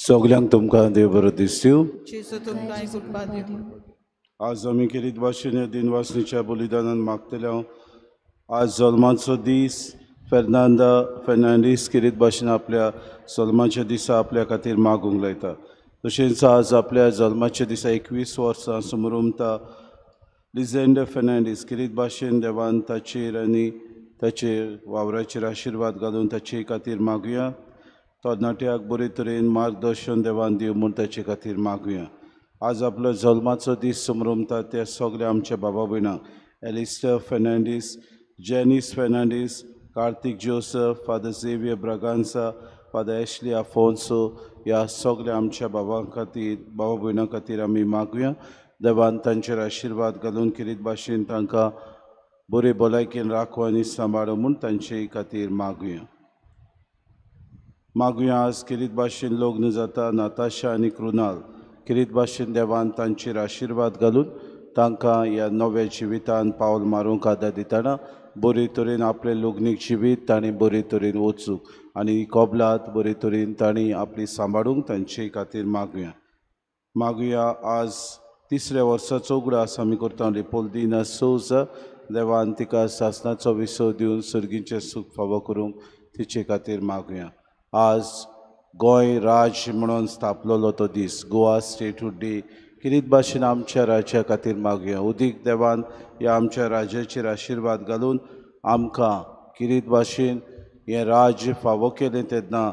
सगल्यांक तुमकां देव बरो दिसू। आज आमी केरीत भाशेन ह्या दिनवासनीच्या बलिदानान मागतले। आज जल्माचो दीस फेर्नांदा फेर्नांडीस केरीत भाशेन आपल्या जल्माच्या दिसा आपल्या खातीर मागूंक लायता। तशेंच आज आपल्या जल्माच्या दिसा 21 वर्सां समरुमता लिजेंडर फेर्नांडीस केरीत भाशेन देवान ताचेर आनी ताचे वावराचेर आशिर्वाद घालून ताचे खातीर मागुया। तरणाट्याक बरे तरेन मार्गदर्शन देवान दिवं म्हूण ताचे खातीर मागुया। आज आपलो जल्माचो दीस समरमता त्या सगल्या आमच्या बाबा भयणांक Alistair Fernandes, Janice Fernandes, Kartik Joseph, father Xavier Braganza, father Ashley Afonso ह्या सगल्या आमच्या बाबां खातीर बाबा भयणां खातीर आमी मागुया। देवान तांचेर आशिर्वाद घालून केरीत भाशेन तांकां बरे भलायकेन राखो आनी सांबाळो म्हूण तांचे खातीर मागुया। मागुया आज केरीत भाशेन लग्न जाता नाताशा आनी कृणाल केरीत भाशेन देवान तांचेर आशिर्वाद घालून तांकां ह्या नव्या जिवितान पावल मारूंक आदार दितना बरे तरेन आपलें लग्नीक जिवीत तांणी बरे तरेन वचूंक आनी कबलात बरे तरेन तांणी आपली सांबाळूंक तांचे खातीर मागुया। मागुया आज तिसऱ्या वर्साचो उगडास आमी करता लेपोल्दिना सोजा देवान तिका सासनाचो विसव दिवन सर्गीचें सूख फावो करूंक तिचे खातीर मागुया। आज गोंय राज्य म्हणून स्थापलेलो तो दीस गोवा स्टेटहूड डे केरीत भाशेन आमच्या राज्या खातीर मागुया। उदीक देवान ह्या आमच्या राज्याचेर आशिर्वाद घालून आमकां केरीत भाशेन हें राज्य फावो केलें तेन्ना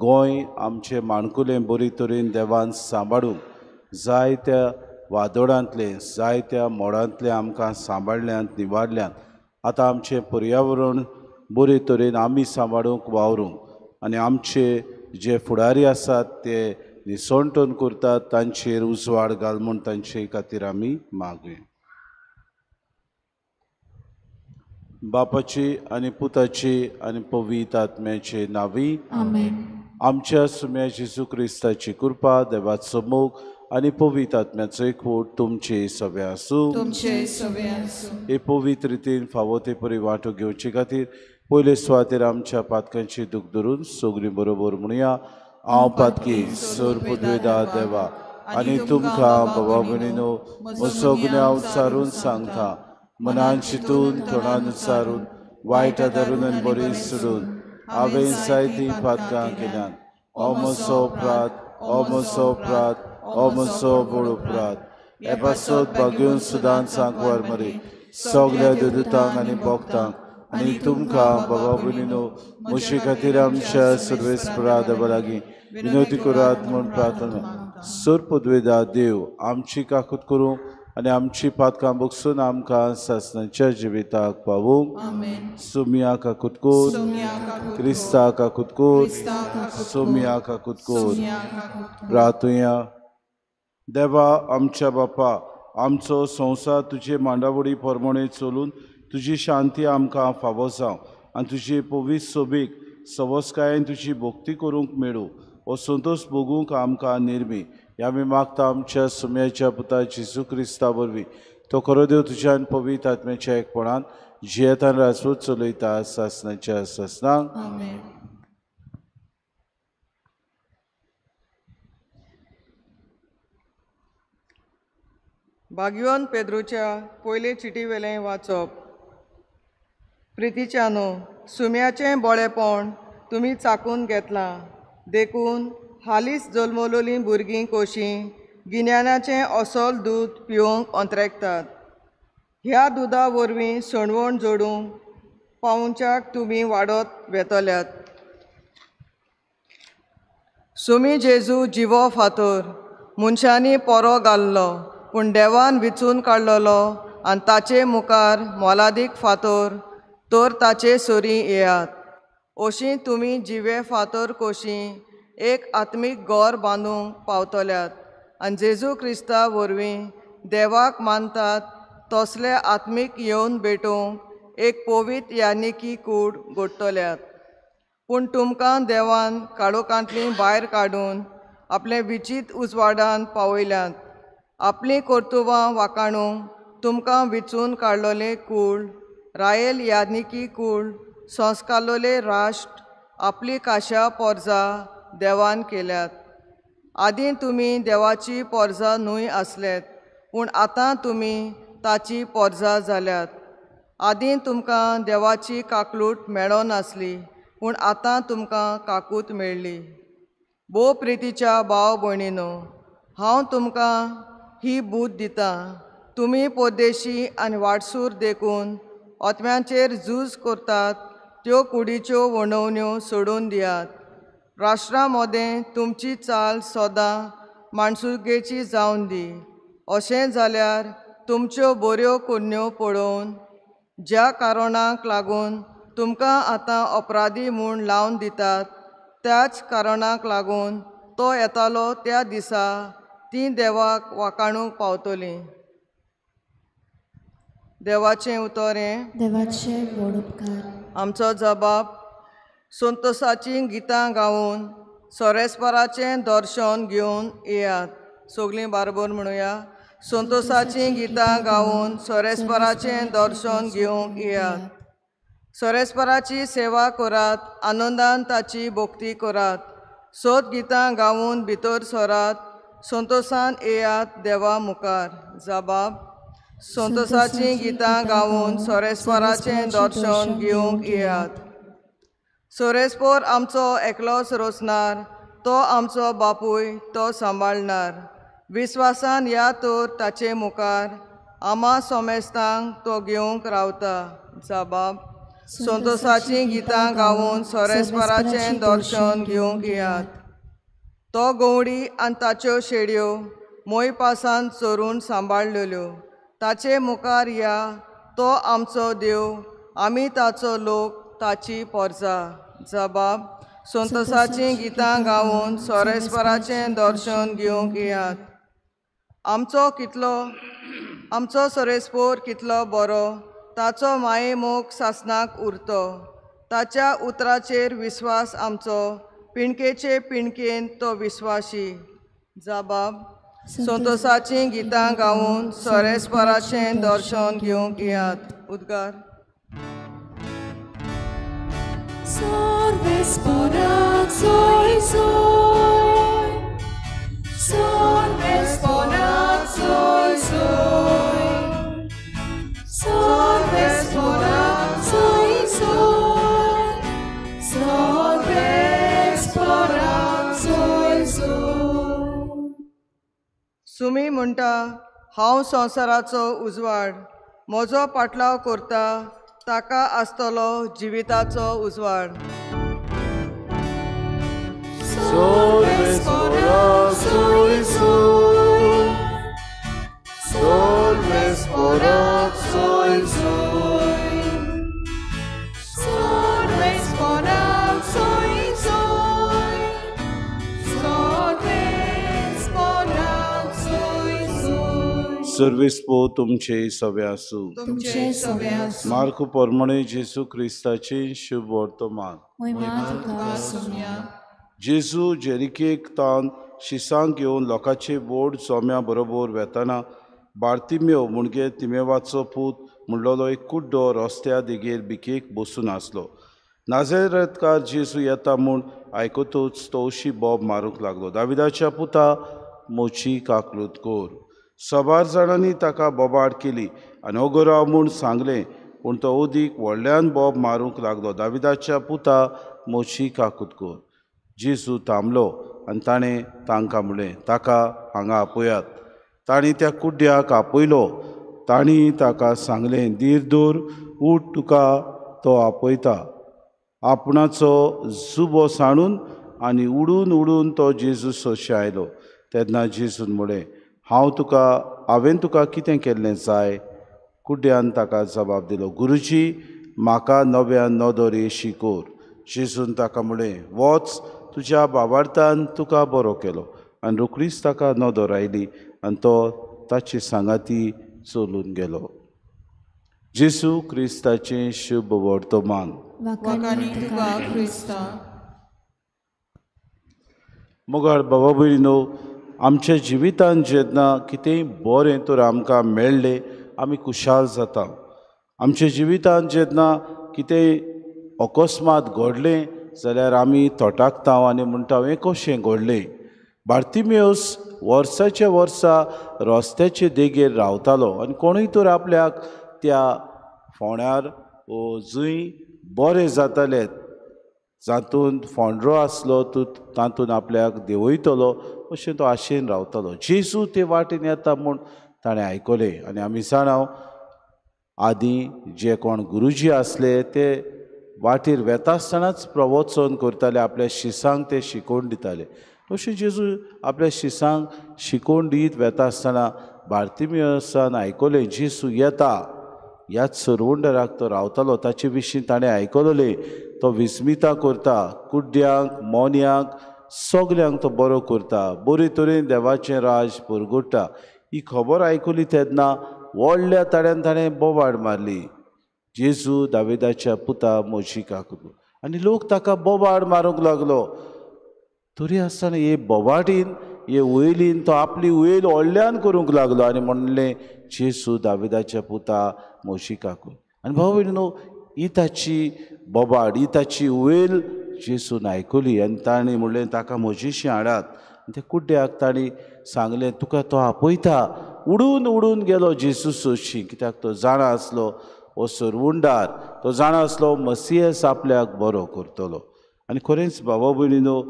गोंय आमचें माणकुलें बरे तरेन देवान सांबाळूंक जायत्या वादोडांतलें जायत्या मोडांतलें आमकां सांबाळ्ळ्यांत निवाडल्यांत। आतां आमचें पर्यावरण बरे तरेन आमी सांबाळूंक वावरूंक आनी आमचे जे फुडारी आसात ते निसणटण करतात तांचेर उजवाड घाल म्हूण तांचे खातीर आमी मागुया। बापाची आनी पुताची आनी पवित्र आत्म्याचे नांवी आमेन। आमच्या सुम्या जेजू क्रिस्ताची कृपा, देवाचो मोग आनी पवित्र आत्म्याचो एकवट तुमचे सगळे आसूं। तुमचे सगळे आसूं। हे पवित्र रितीन फावो ते परी वांटो घेवचे खातीर पयले सुवातेर आमच्या पातकांची दूख धरून सगळीं बरोबर म्हणुया। हांव पातकी सर पुदवेदा देवा आनी तुमकां बाबा भयणीनो म्हजो गुन्यांव उच्चारून सांगता, मनान चिंतून तोंडान उच्चारून वायट धरून आनी बरी सोडून हांवें जायतीं पातकां केल्यात। हो म्हजो अपराध, हो म्हजो अपराध, हो म्हजो व्हड अपराध। हे पासत भाग्योन सुदान सांकवार मरे सगल्या देदुतांक आनी भक्तांक आनी तुमकां बाबा भयणीनो म्हजे खातीर आमच्या सर्वेस्परा देवा लागीं विनवती करात म्हूण प्रार्थना। सर पदवेदा देव आमची काकूत करूंक आनी आमची पातकां बगसून आमकां सासणाच्या जिविताक पावूंक। सुमिया काकूत कोर, क्रिस्ता काकूत कोर, सुमिया काकूत कोर। प्रार्थुया। देवा आमच्या बापा, आमचो संवसार तुजे मांडावळी प्रमाणे चलून तुजी शांती आमकां फावो जावं आनी तुजे पवित्र सोबीक सवस्कायेन तुजी भक्ती करूंक मेळूं हो संतोश भोगूंक आमकां निर्मी। ह्या आमी मागता आमच्या सुम्याच्या पुता जेजू क्रिस्ता वरवीं, तो खरो देव तुज्यान पवित्र आत्म्याच्या एकपणान जियेतान राजवट चलयता सासणाच्या सासणाक। भाग्यवान पेद्रूच्या पयले चिटी वेलें वाचप। प्रितीच्यानो, सुम्याचें बळेपण तुमी चाकून घेतलां, देखून हालींच जल्मलोलीं भुरगीं कशीं गिन्यानाचें असोल दूद पिवंक अंतरेकतात। ह्या दुदा वरवीं सणवण जोडूंक पावोवच्याक तुमी वाडत वेतल्यात। सुमी जेजू जिवो फातर मनशांनी पोरो घाल्लो, पूण देवान विचून काडलेलो आनी ताचे मुखार मोलादीक फातर तर ताचे सरीं येयात। अशीं तुमी जिवे फातर कशीं एक आत्मीक घर बांदूंक पावतल्यात आनी जेजू क्रिस्ता वरवीं देवाक मानतात तसले आत्मीक येवन भेटोवंक एक पवित्र यानिकी कूड घडटल्यात। पूण तुमकां देवान काळोखांतली भायर काडून आपले विचीत उजवाडान पावयल्यात। आपलीं कर्तुबां वाखाणूंक तुमकां विचून काडलोलें कूळ, रायल यानिकी कूळ, संस्कारलोलें राष्ट्र, आपली काशा पोरजा देवान केल्यात। आदीं तुमी देवाची पोरजा न्हय आसलेत, पूण आतां तुमी ताची पोरजा जाल्यात। आदीं तुमकां देवाची काकलूट मेळनासली, पूण आतां तुमकां काकूत मेळ्ळी। भोव प्रितीच्या भाव भयणीनो, हांव तुमकां ही बूद दितां, तुमी परदेशी आनी वाटसूर देखून आत्म्यांचेर झूज करतात त्यो कुडीच्यो वणवण्यो सोडून दियात। राष्ट्रां मदें तुमची चाल सदां माणसुगेची जावन दी। अशें जाल्यार तुमच्यो बऱ्यो करण्यो पळोवन ज्या कारणाक लागून तुमकां आतां अपराधी म्हूण लावन दितात त्याच कारणाक लागून तो येतालो त्या दिसा तीं देवाक वाखाणूंक पावतलीं। देवाचें उतर हें। देवाचे व्हड उपकार। आमचो जबाब संतोसाचीं गितां गावन सोरेस्पराचें दर्शन घेवन येयात। सगळीं बारबर म्हणुया, संतोसाचीं गितां गावन सोरेस्पराचें दर्शन घेवंक येयात। सोरेस्पराची सेवा करात, आनंदान ताची भक्ती करात। सोद गितां गावन भितर सरात, संतोसान येयात देवा मुखार। जबाब संतोसाचीं गितां गावन सोरेस्पराचें दर्शन घेवंक येयात। सोरेस्पोर आमचो एकलोच रोसणार, तो आमचो बापूय, तो सांबाळणार। विस्वासान या तर ताचे मुखार, आमा सोमेस्तांक तो घेवंक रावता। जबाब संतोसाचीं गितां गावन सोरेस्पराचें दर्शन घेवंक येयात। तो गवडी आनी ताच्यो शेडयो मोयपासान चोरून सांबाळलेल्यो। ताचे मुखार या, तो आमचो देव, आमी ताचो लोक, ताची पोरजा। जबाब संतोसाचीं गितां गावन सोरेस्पराचें दर्शन घेवंक येयात। आमचो सोरेस्पोर कितलो बरो, ताचो माये मोग सासणाक उरतो। ताच्या उतराचेर विस्वास आमचो, पिणकेचे पिणकेन तो विस्वाशी। जबाब संतोसाचीं गितां गावन सोरेस्पराचें दर्शन घेवंक येयात। उद्गार Sorvespora soy soy, sorvespora soy soy, sorvespora soy soy, sorvespora soy soy. Sumi म्हणटा, हांव संवसाराचो उजवाड, म्हजो पाटलाव करता ताका आसतलो जिविताचो उजवाड। Sorvespora soy soy, sorvespora soy soy, sorvespora soy soy, sorvespora soy soy. सर्वेस्पो तुमचे सवे आसूं। तुमचे सवे आसूं। मार्कू परमणे जेजू क्रिस्ताचे शुभ वर्तमान। जेजू जेरिकेक तान शिसांक येवन लोकांचे बोड चोम्या बरोबर वेताना बार्तिमेव म्हणजे तिमेवाचो पूत म्हणलेलो एक कुड्डो रस्त्या देगेर भिकेक बसून आसलो। नाझारेतकार जेजू येता म्हूण आयकतूच तो अशी बोब मारूंक लागलो, दाविदाच्या पुता मोची काकलूत कोर। सबार जाणांनी ताका बोबाड केली आनी ओगो राव म्हूण सांगलें, पूण तो अदीक व्हडल्यान बोब मारूंक लागलो, दाविदाच्या पुता मोची काकूत कोर। जेजू थांबलो आनी ताणें तांकां म्हणलें, ताका हांगा आपयात। तांणी त्या कुड्ड्याक आपयलो। तांणी ताका सांगलें, धीर दवर, उठ, तुका तो आपयता। आपणाचो जुबो सांडून आनी उडून उडून तो जेजू सोशे आयलो। तेन्ना जेजून म्हणलें, हांवें तुका कितें केल्लें जाय? कुड्ड्यान ताका जबाब दिलो, गुरुजी, म्हाका नव्यान नदर येशी कोर। जेजून ताका म्हणलें, वच, तुज्या बाबार्थान तुका बरो केलो। आनी रोखडीच ताका नदर आयली आनी तो ताची सांगाती चलून गेलो। जेजू क्रिस्ताचें शुभ वर्तमान। मोगाळ बाबा भयणीनो, आमच्या जिवितान जेन्ना कितेंय बरें तर आमकां मेळ्ळें आमी खुशाल जाता। आमच्या जिवितान जेन्ना कितेंय अकस्मात घडलें जाल्यार आमी थटाकता आनी म्हणटा हें कशें घडलें। बार्तिमेवस वर्साच्या वर्सा रस्त्याचे देगेर रावतालो आनी कोणूय तर आपल्याक त्या फोंड्यार जंय बरें जाताले जातूंत फोंडरो आसलो तूं तातूंत आपल्याक देंवयतलो अशें तो आशेन रावतालो. जेजू ते वाटेन येता म्हूण ताणें आयकलें. आनी आमी जाणा आदीं जे कोण गुरुजी आसले ते वाटेर वेता आसतनाच प्रवचन करताले, आपल्या शिसांक ते शिकोवन दिताले. अशें जेजू आपल्या शिसांक शिकोवन दीत वेता आसतना बार्तिमेवसान आयकलें जेजू येता. ह्याच सरवंडराक तो रावतालो, ताचे विशीं ताणें आयकलें. तो विस्मिता करता, कुड्ड्यांक मोन्यांक सगल्यांक तो बरो करता, बरे तरेन देवाचें राज परगट्टा. ही खबर आयकली तेन्ना व्हडल्या ताळ्यान ताणें बोवाळ मारली, जेजू दाविदाच्या पुता म्हजी काकूट. आनी लोक ताका बोवाळ मारूंक लागलो. तरी आसतना हे बोवाटीन हे वयलीन तो आपली वयल व्हडल्यान करूंक लागलो आनी म्हणलें, जेजू दाविदाच्या पुता म्हजी काकूट. आनी भाव भयणीनो, ही ताची बोबाड, ही ताची वयल जेजून आयकली आनी ताणें म्हणलें, ताका म्हजीशी हाडात. आनी त्या कुड्ड्याक ताणें सांगलें, तुका तो आपयता. उडून उडून गेलो जेजू सोशी, कित्याक तो जाणा आसलो हो सरवुंडार, तो जाणा आसलो मसियस आपल्याक बरो करतलो. आनी खरेंच बाबा भयणीनो,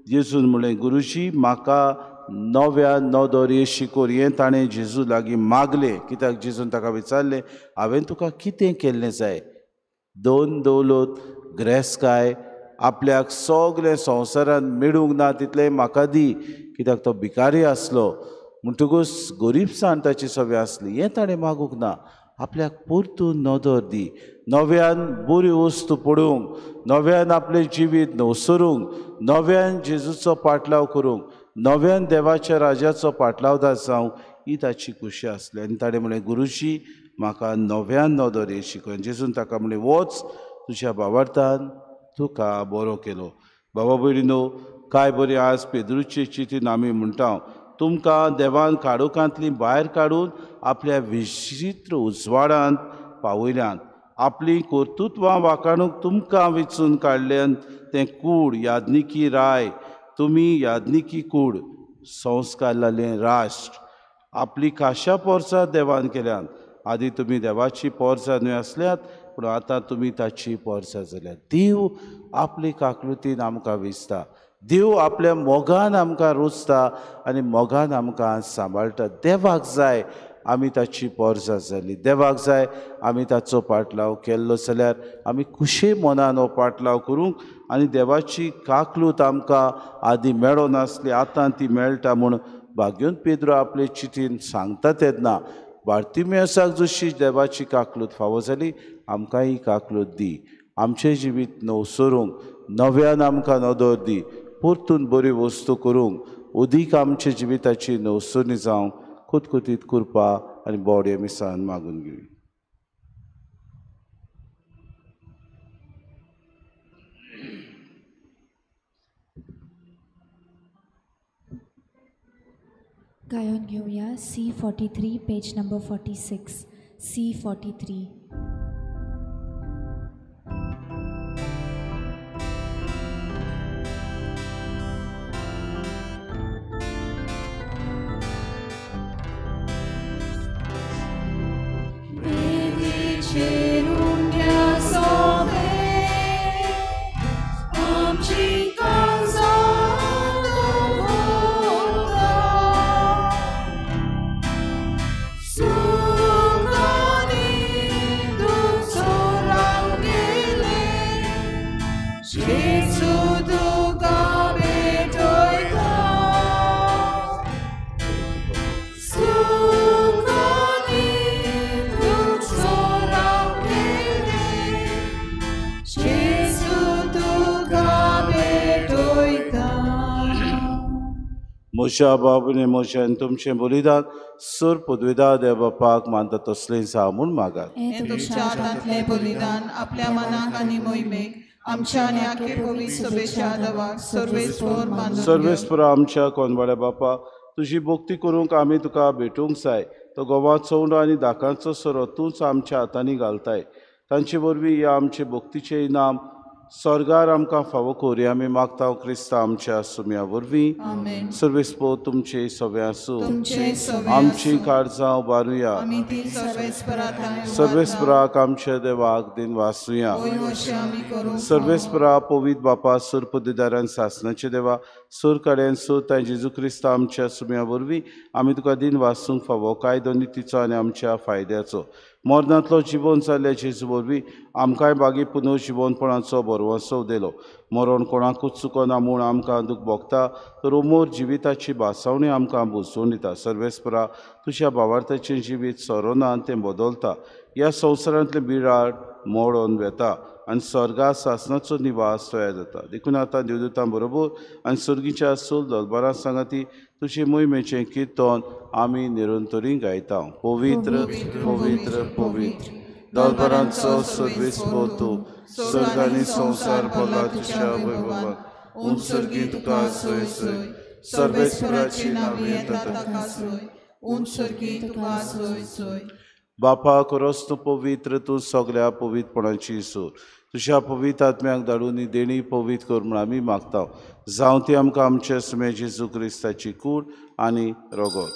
जेजून म्हणलें, गुरुजी म्हाका नव्या नदर शिकोर. हें ताणें जेजू लागीं मागलें, कित्याक जेजून ताका विचारलें, हांवें तुका कितें केल्लें जाय? दोन दौलत ग्रेसकाय आपल्याक सगळें संवसारांत मेळूंक ना तितलें म्हाका दी, कित्याक तो भिकारी आसलो म्हणटकूच गरीबसाण ताची सगळें आसली. हें ताणें मागूंक ना, आपल्याक परतून नदर दी, नव्यान बऱ्यो वस्तू पडूंक, नव्यान आपलें जिवीत नवसरूंक, नव्यान जेजूचो पाटलाव करूंक, नव्यान देवाच्या राजाचो पाटलावदार जावंक, ही ताची खुशी आसली. आनी ताणें म्हणलें, गुरुजी म्हाका नव्यान नदर हे शिकय. जेजून ताका म्हणलें, वच, तुज्या भावार्थान तुका बरो केलो. बाबा भयणीनो, काय बरी आज पेद्रूचे चितीन आमी म्हणटा, तुमकां देवान काळोखांतली भायर काडून आपल्या विचित्र उजवाडांत पावयल्यान, आपलीं कर्तृत्वां वाखाणूंक तुमकां वेंचून काडल्यान तें कूड याज्ञिकी राय, तुमी याज्ञिकी कूड, संस्कार लालें राष्ट्र, आपली खाशा पोरसां देवान केल्यान. आदी तुमी देवाची पोरसां न्हय आसल्यात, पूण आतां तुमी ताची पोरसां जाल्यात. देव आपली काकळुतीन आमकां विसता, देव आपल्या मोगान आमकां रोचता आनी मोगान आमकां सांबाळटा. देवाक जाय आमी ताची पोरसां जाली, देवाक जाय आमी ताचो पाटलाव केल्लो जाल्यार आमी खुशे मनान हो पाटलाव करूंक आनी देवाची काकलूत आमकां आदीं मेळो नासली, आतां ती मेळटा म्हूण भाग्योन पेद्रो आपले चिटीन सांगता तेन्ना बार्तिमेवसाक जशी देवाची काकलूत फावो जाली, आमकां ही काकलूत दी, आमचें जिवीत नवसरूंक, नव्यान आमकां नदर दी, परतून बरी वस्तू करूंक, अदीक आमच्या जिविताची नवसरणी जावंक खुतखुतीत कृपा आनी बोडये मिसान मागून घेवया. गायन घेऊया C43 page number 46 C43. म्हज्या बाबूने म्हज्यान तुमचें बलिदान सर पदवेदा देव बापाक मानता तसलें जावं म्हूण मागात. तुमच्या हातांतलें बलिदान आपल्या मनाक आनी मोहिमेक आमच्या आनी आखे पवित्र सभेच्या देवाक सर्वेस्पर मानून. सर्वेस्पर आमच्या कोनवाड्या बापा, तुजी भक्ती करूंक आमी तुका भेटूंक जाय. तो गोवा चवंडो आनी दाकांचो सोरो तूंच आमच्या हातांनी घालताय, तांचे वरवीं ह्या आमचे भक्तीचें इनाम स्वर्गार आमकां फावो करुया आमी मागता क्रिस्ता आमच्या सुम्या वरवीं. सर्वेस्पोर तुमचे सवे आसूं. आमची काळजां उबारुया. सर्वेस्पराक आमच्या देवाक दिन वासुया. सर्वेस्परा पवित्र बापा सुर पदवीदारान सासनाचे देवा सुर कड्यान सुर तांय जेजू क्रिस्ता आमच्या सुम्या वरवीं आमी तुका दिन वासूंक फावो कायदो नितीचो आनी आमच्या फायद्याचो मरणांतलो जिवन जाल्ल्या जेजू वरवीं आमकांय बागी पुनर्जिवनपणाचो भरवंसो दिलो. मरण कोणाकूच चुकना म्हूण आमकां दूख भोगता तर उमोर जिविताची भासावणी आमकां बुजोवन दिता. सर्वेस्परा तुज्या भावार्थाचें जिवीत सोरोना आनी तें बदलता. ह्या संवसारांतलें बिराड मोडून वेता आनी स्वर्गा सासनाचो निवास तयार जाता. देखून आतां देवदूतां बरोबर आनी सर्गीच्या सोल दलबारां सांगाती तुजे मोहिमेचें किर्तन आमी निरंतरी गायता. पवित्र पवित्र पवित्र दलबारांचो सर्वेस्पोर तूं स्वर्ग आनी संवसार भरला तुज्या वैभवान. उंच सर्गी तुका सोय सोय सर्वेस्पराची नांव येता ताका सोय उंच सर्गी तुका सोय सोय. बापा खरोच तूं पवित्र तूं सगळ्या पवित्रपणाची सूर तुज्या पवित्र आत्म्याक धाडून ही देणी पवित्र कर म्हूण आमी मागता. जावं ती आमकां आमच्या सुमे जेजू क्रिस्ताची कूड आनी रगत.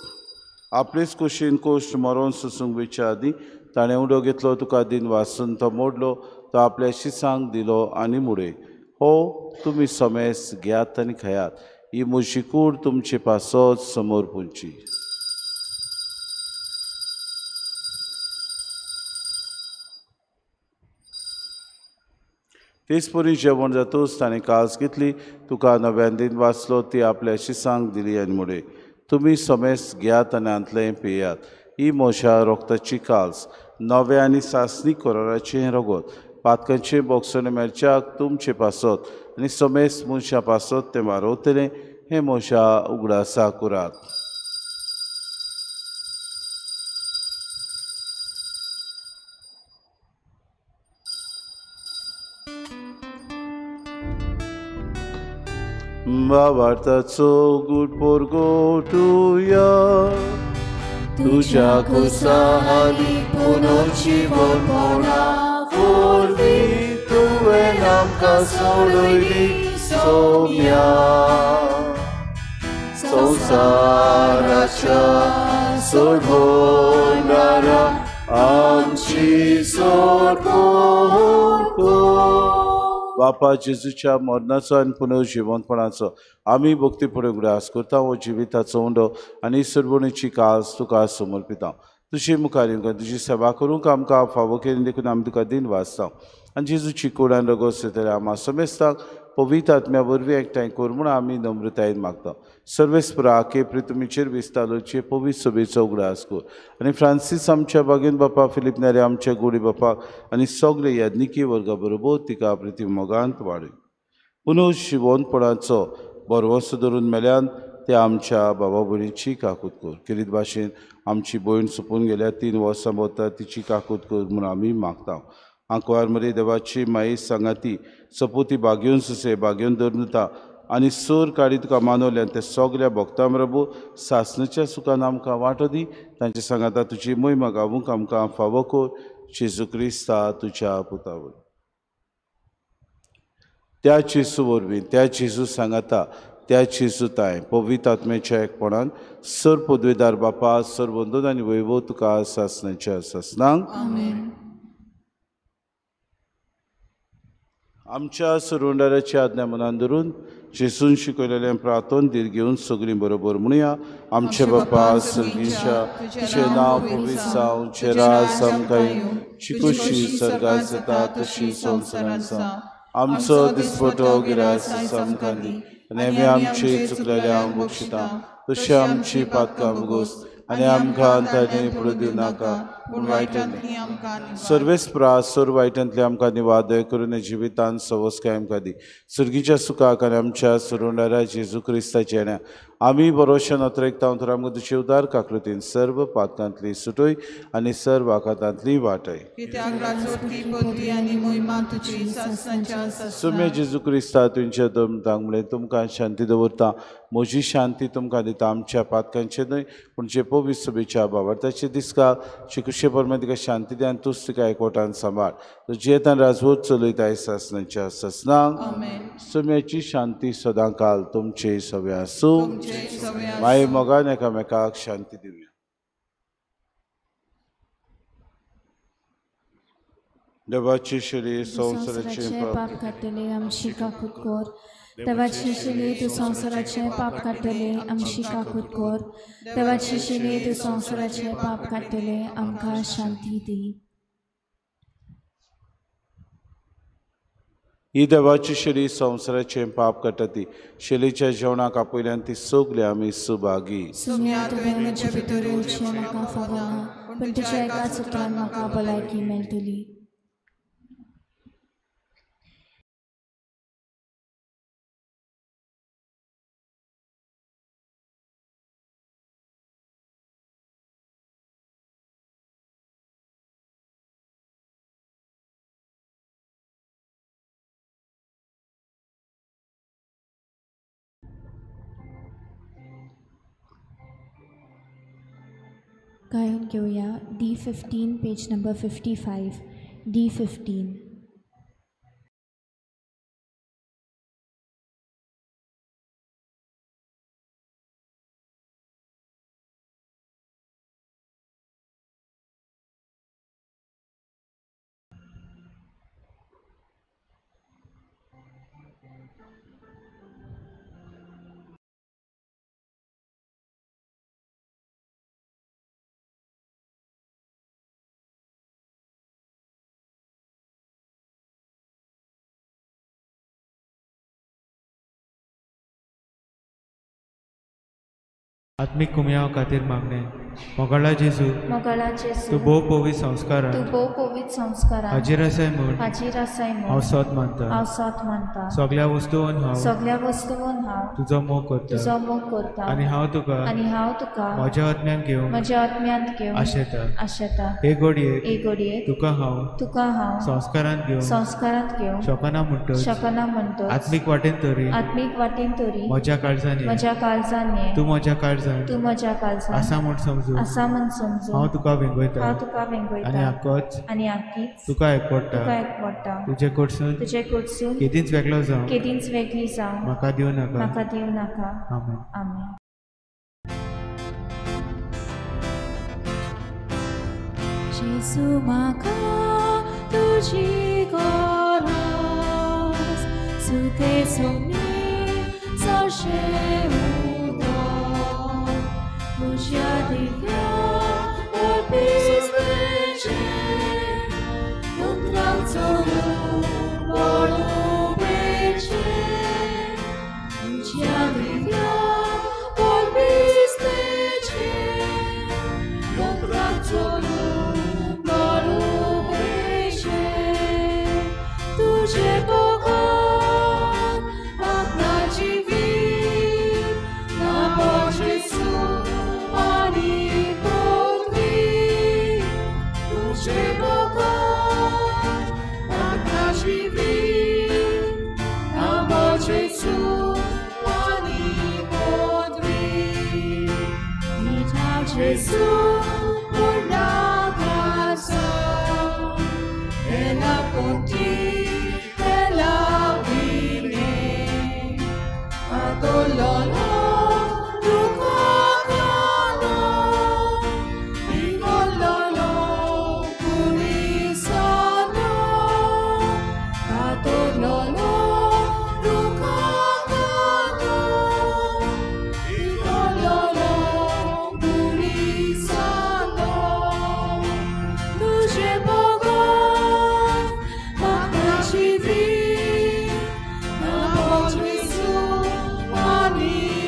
आपलेच कुशीन कोश्ट मरोन सोसूंक वेच्या आदीं ताणें उडो घेतलो तुका दिन वासून तो मोडलो तो आपल्या शिसांक दिलो आनी मुडे हो तुमी समेस घेयात आनी खायात ही म्हजी कूड तुमचे पासत समोर पुंची. तेच परी जेवण जातूच ताणें कास घेतली तुका नव्यान दिन वाचलो ती आपल्या शिसांक दिली आनी मुडे तुमी समेस घेयात आनी हांतलें पियात ही म्हज्या रोगताची काल्स नव्या आनी सासणी कराराचें रगत पातकांचें बोगसणें मेळच्याक तुमचे पासत आनी समेस मनशां पासत तें वारोवतलें हें म्हज्या उगडासा करात. भावार्थाचो गूट परगटुया तुज्या कुसाहाली पुनर्जीवनपणा वरवीं तुवें आमकां सोडयली सोम्या संवसाराच्या सोडवणारा आमची सोडवण कर. बापा जेजूच्या मरणाचो आनी पुनर्जिवनपणाचो आमी भक्तीपुढे उगडास करता. हो जिविताचो उंडो आनी सरवणीची कास तुका समर्पिता. तुजे मुखार येवंक तुजी सेवा करूंक आमकां फावो केली देखून आमी तुका दिन वाचता. आनी जेजूची कूड आनी रगत जातल्या आमा समेस्ताक पवित्र आत्म्या वरवीं एकठांय कर म्हूण आमी नम्रतायेन मागता. सर्वेस्परा के प्रितुमीचेर विस्तालोचे पवित्र सभेचो उगडास कर आनी फ्रांसीस आमच्या बागेन बापा फिलीप नेरे आमच्या गोडी बापाक आनी सगळे याज्ञिकी वर्गा बरोबर तिका प्रिती मोगांत वाडय. पुनर्जिवनपणाचो भरवंसो धरून मेल्यान ते आमच्या बाबा भयणीची काकूत कर. केरीत भाशेन आमची भयण सोंपून गेल्या 3 वर्सां भोंवता तिची काकूत कर म्हूण आमी मागता. आंकवार मरे देवाची माई सांगाती सपोती बागेवन सुसे बागेवन धरून दिता आनी सोर काडी तुका मानवल्यान ते सगल्या भक्तां प्रभू सासणाच्या सुखान आमकां वांटो दी. तांचे सांगाता तुजी मोहिमा गावूंक आमकां फावो कर. जेजू क्रिस्ता तुज्या पुता वरवीं. त्या जेजू वरवीं त्या जेजू सांगाता त्या जेजू ताय पवित्र आत्म्याच्या एकपणान सर पदवेदार बापा सर बंधून आनी वैभव तुका सासणाच्या सासणांक. आमच्या सुरुंडाराची आज्ञा मनान धरून जेजून शिकयलेलें प्रार्थन धीर घेवन सगळीं बरोबर म्हणुया. आमचे बापा सर्गीच्या तुजें नांव पवित्र जावं, तुजें राज आमकां येवं, तुजी खोशी स्वर्गांत जाता तशी संवसारांत जावं. आमचो दिसपटो गिरास आमकां दी आनी आमी आमचे चुकलेल्यांक बक्षिता तशी आमची पातकां भोगोस आनी आमकां ताणें फुडें दिवं नाका पूण वायटांतली सर्वेस्परा सोर वायटांतले आमकां निवादय करून जिवितान सवस कायम आमकां दी. सर्गीच्या सुखाक आनी आमच्या सुरुंडारा जेजू क्रिस्ताच्या येण्या आमी बरोशे नत्रेकता तर आमकां तुजे उदार काकृतीन सर्व पातकांतली सुटय आनी सर्व आघातांतली वाटय. सुम्या जेजू क्रिस्ता तुमच्या दमतांक म्हणलें तुमकां शांती दवरता, म्हजी शांती तुमकां दिता. आमच्या पातकांचे न्हय पूण जे पवित्र सभेच्या बाबार्थाचे दिसका शिकुशे परमे तिका शांती दी आनी तूच तिका एकवटान सांबाळ. जियेतान राजवट चलयताय सासनाच्या ससनांक. सुम्याची शांती सदां काल तुमचे सगळे आसूं. माय मोगान एकामेकाक शांती दिवया. देवाची शरीर संवसाराचें पाप काडटले आमची काकूत कर. देवाची शिले तूं संवसाराचें पाप काडटले आमची काकूत कर. देवाची शिले तूं संवसाराचें पाप काडटले आमकां शांती दी. ही देवाची शरीर संवसाराचें पाप काडटा ती शैलीच्या जेवणाक आपयल्यान ती सगळी आमी सुभागी. सुम्या तुवें म्हज्या भितर येवचें म्हाका फावना, पूण तुज्या एकाच उतरान म्हाका भलायकी मेळटली. गायन घेवया D15 page number 55. D15. आत्मीक कुमयाव खातीर मागणें. मोगाळा जेजू, तूं भोव पवित्र संस्कारान हाजीर आसाय म्हूण हांव सोत मानता. सगळ्या वस्तून हांव तुजो मोग करता आनी हांव तुका म्हज्या आत्म्यान घेवंक आशेता. हे घडयेक तुका हांव संस्कारांत घेवंक शकना म्हणटच आत्मीक वाटेन तरी म्हज्या काळजान ये, तूं म्हज्या काळजान आसा म्हूण समजून हांव तुका वेंगयता आनी आक्कीच तुका एकवटा. तुजे कडसून केदींच वेगळो जावं म्हाका दिवं नाका. आमेन. आमेन. जेजू म्हाका तुजी गरज, सुखे सोमी सरशें उदक तुज्या दिव्या ओर्पिस्तेचें उतरांक चलून पळोवचें. तुज्या दिव्या ओर्पिस्तेचें उतरांक चलून पळोवचें. तुजें बगर म्हाका जिवीत ना जेजू आनी पदवी. तुजें बगर म्हाका जिवीत ना जेजू आनी पदवी. निठाव जेजू पूर्ण आसा la ponti la vine atololo ducacano igololo purisano atololo ducacano igololo purisano. Tuje Ani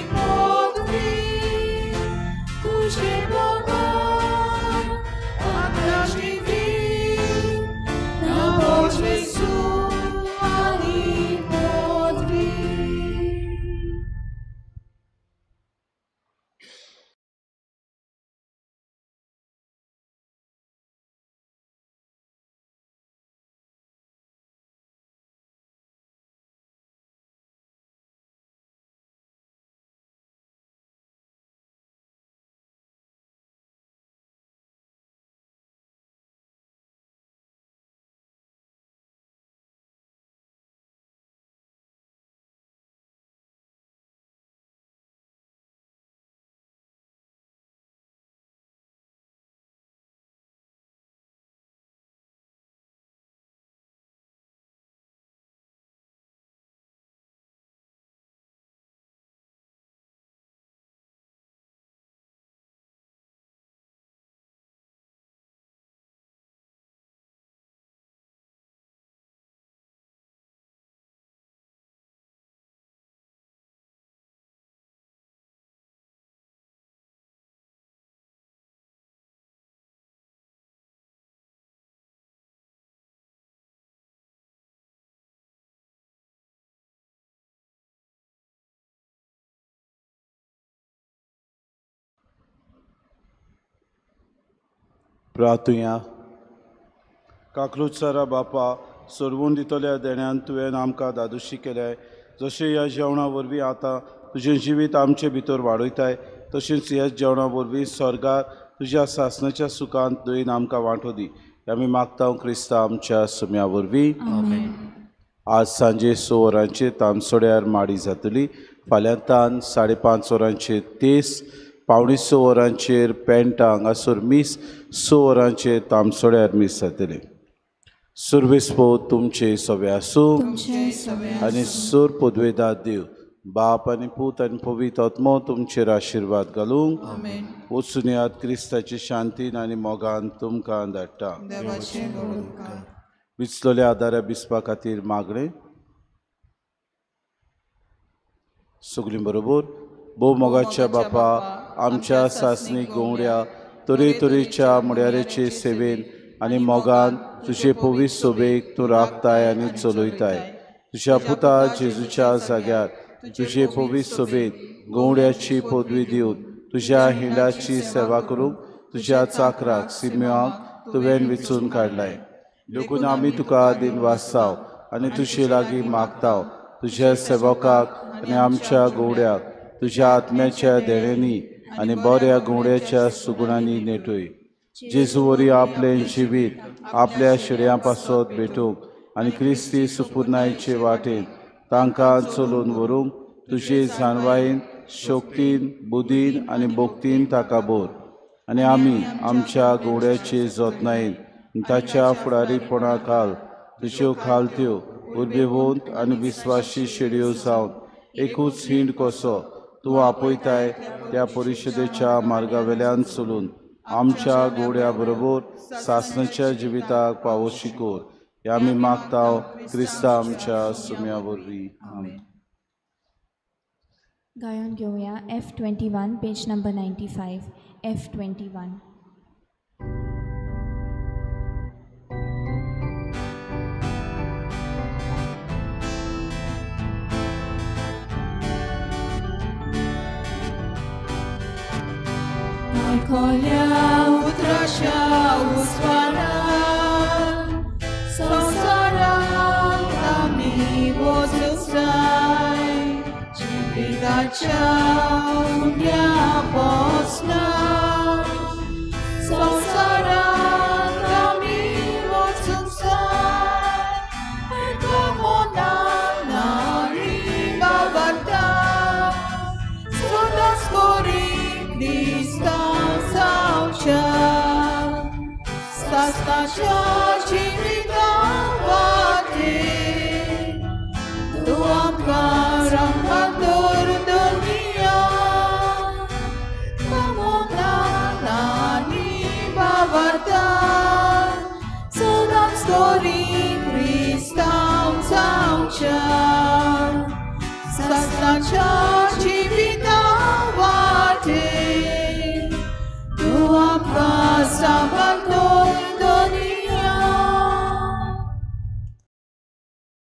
प्रार्थुया. काकलुचारा बापा, सोडवून दितल्या देण्यान तुवें आमकां दादोशी केल्याय. जशें ह्या जेवणा वरवीं आतां तुजें जिवीत आमचे भितर वाडयताय, तशेंच ह्या जेवणा वरवीं स्वर्गार तुज्या सासणाच्या सुखांत दयेन आमकां वांटो दी. आमी मागता क्रिस्ता आमच्या सुम्या वरवीं. आज सांजे 6 वरांचेर तामसोड्यार माडी जातली. फाल्यां तान 5:30 वरांचेर तेस, 5:45 वरांचेर पेंटा हांगासर मीस, 6 वरांचेर तामसोड्यार मीस जातलें. सुर्वेस्पो तुमचे सगळे आसूं आनी सूर पदवेदार देव बाप आनी पूत आनी पवित्र आत्मो तुमचेर आशिर्वाद घालूंक. वचून याद क्रिस्ताची शांतीन आनी मोगान तुमकां धाडटा. विचलोल्या आदारा बिसपा खातीर मागणें. सगळीं बरोबर. भोव मोगाच्या बापा, आमच्या सासणीक गवड्या तरेतरेच्या मुड्यारेचे सेवेन आनी मोगान तुजे पवित्र सोबेक तूं राखताय आनी चलयताय. तुज्या पुता जेजूच्या जाग्यार तुजे पवित्र सोबेत गवड्याची पदवी दिवन तुज्या हिंडाची सेवा करूंक तुज्या चाकराक सिम्याक तुवें विचून काडलाय. देखून आमी तुका दिनवासाव आनी तुजे लागीं मागताव. तुज्या सेवकाक आनी आमच्या गवड्याक तुज्या आत्म्याच्या देण्यांनी आनी बऱ्या गवड्याच्या सुगुणांनी नेटय. जेजू वरी आपलें जिवीत आपल्या शिड्यां पासत भेटूंक आनी क्रिस्ती सुपुर्नायचे वाटेन तांकां चलोवन व्हरूंक तुजे जाणवायेन, शक्तीन, बुदीन आनी भक्तीन ताका भर. आनी आमी आमच्या गवड्याचे जतनायेन ताच्या फुडारीपणा खाल तुज्यो खालत्यो उर्बेवंत आनी विस्वाशी शेडयो जावन एकूच हिंड कसो तूं आपयताय त्या परिशदेच्या मार्गावेल्यान चलून आमच्या गोड्या बरोबर सासणाच्या जिविताक पावोशी कर. हे आमी मागता क्रिस्ता आमच्या सुम्या वरवीं. आमेन. गायन घेवया F21 page number 95. F21. आयकल्या उतराच्या उस्वारान संवसारांत आमी वचूंक जाय. जिविताच्या उंड्या पोसना संवसारांत आमी वचूंक जाय. एका मनान आनी बाबाता सदांच करी क्रिस्तांव जावच्या सासणाच्या जिविता वाटेर तूं आमकां रंगात दवर दुनिया मनान आनी बाबार्तान सदांच करी क्रिस्तांव जावच्या सासणाच्या जिविता.